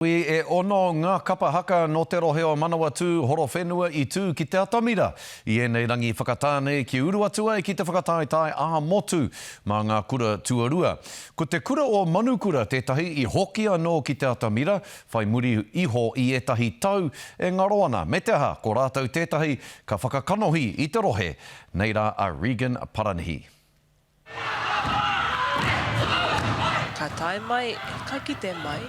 E ono ngā kapa haka nō te rohe o Manawatū, Horowhenua i tū ki te atamira i ēnei rangi whakatāne ki uru atu ai ki te whakataetae ā-motu mā ngā kura tuarua. Ko te kura o Manukura tētahi i hoki anō ki te atamira whai muri iho i ētahi tau e ngaro ana, me te aha, ko rātou tētahi ka whakakanohi i te rohe. Nei rā a Regan Paranihi. Ka tae mai, ka kite mai.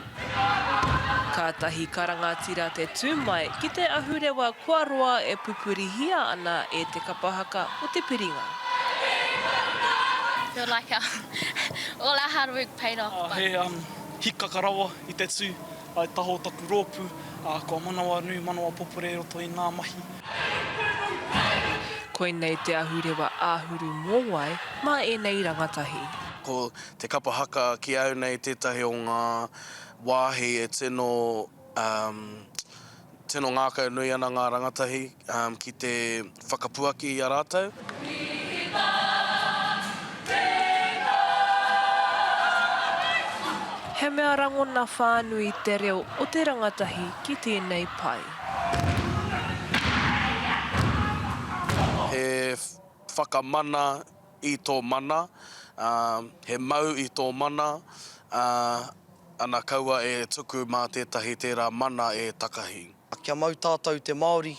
Kātahi ka rangatira te tū mai ki te ahurewa kua roa e pupurihia ana e te kapa haka o Te Piringa. Feel like our all our hard work paid off but. He hikaka rawa i te tū i taha o taku rōpū, kua manawanui, manawa popore i roto i ngā mahi. Koinei te ahurewa āhuru mōwai mā ēnei rangatahi. Ko te kapa haka ki au nei tētahi o ngā wāhi e tino, tino ngākau nui ana ngā rangatahi ki te whakapuaki i a rātou. He mea rangona whānui te reo o te rangatahi ki tēnei pae. He whakamana i tō mana, he mau i tō mana, ana kaua e tuku mā tētahi tērā mana e takahi. Kia mau tātou te Māori,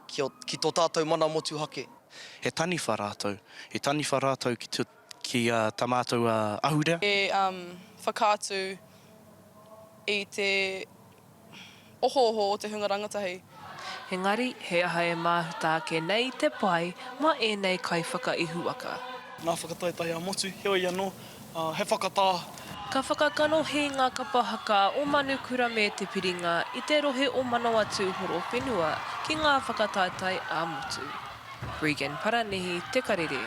ki tō tātou mana motuhake. He taniwha rātou. He taniwha rātou ki te, ki tā mātou ahurea. E whakaatu i te ohooho o te hunga rangatahi. Engari, he aha e māhuta ake nei te pai mā ēnei kaiwhakaihuwaka? Ngā whakataetae ā-motu, heoi anō, he whakatā. Ka whakakanohi ngā kapa haka o Manukura me Te Piringa i te rohe o Manawatū Horowhenua ki ngā whakataetae ā-motu. Regan Paranihi, Te Karere.